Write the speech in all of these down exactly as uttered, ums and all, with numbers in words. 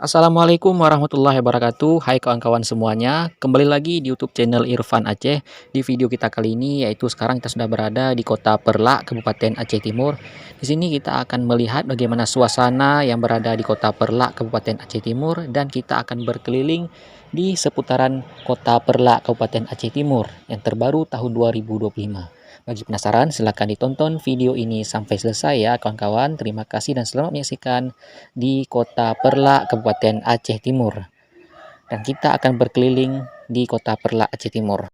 Assalamualaikum warahmatullahi wabarakatuh. Hai kawan-kawan semuanya, kembali lagi di YouTube channel Irfan Aceh. Di video kita kali ini, yaitu sekarang kita sudah berada di Kota Perlak, Kabupaten Aceh Timur. Di sini kita akan melihat bagaimana suasana yang berada di Kota Perlak, Kabupaten Aceh Timur, dan kita akan berkeliling di seputaran Kota Perlak, Kabupaten Aceh Timur yang terbaru tahun dua ribu dua puluh lima. Bagi penasaran, silakan ditonton video ini sampai selesai ya, kawan-kawan. Terima kasih dan selamat menyaksikan di Kota Perlak, Kabupaten Aceh Timur. Dan kita akan berkeliling di Kota Perlak, Aceh Timur.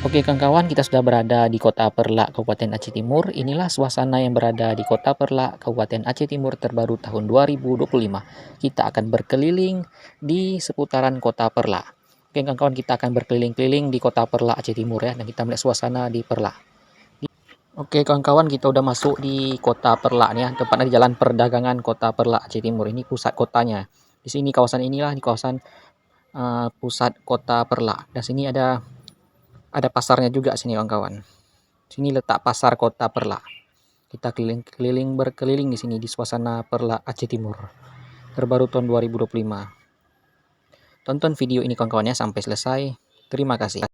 Oke, kawan-kawan, kita sudah berada di Kota Perlak, Kabupaten Aceh Timur. Inilah suasana yang berada di Kota Perlak, Kabupaten Aceh Timur terbaru tahun dua ribu dua puluh lima. Kita akan berkeliling di seputaran Kota Perlak. Oke, kawan-kawan, kita akan berkeliling-keliling di Kota Perlak, Aceh Timur ya, dan kita melihat suasana di Perlak. Oke, kawan-kawan, kita udah masuk di Kota Perlak nih ya, tepatnya di Jalan Perdagangan Kota Perlak, Aceh Timur. Ini pusat kotanya. Di sini kawasan inilah, di kawasan, eh, pusat Kota Perlak. Dan sini ada, ada pasarnya juga sini, kawan-kawan. Sini letak pasar Kota Perlak. Kita keliling-keliling, berkeliling di sini di suasana Perlak, Aceh Timur. Terbaru tahun dua ribu dua puluh lima. Tonton video ini kawan-kawan ya sampai selesai. Terima kasih.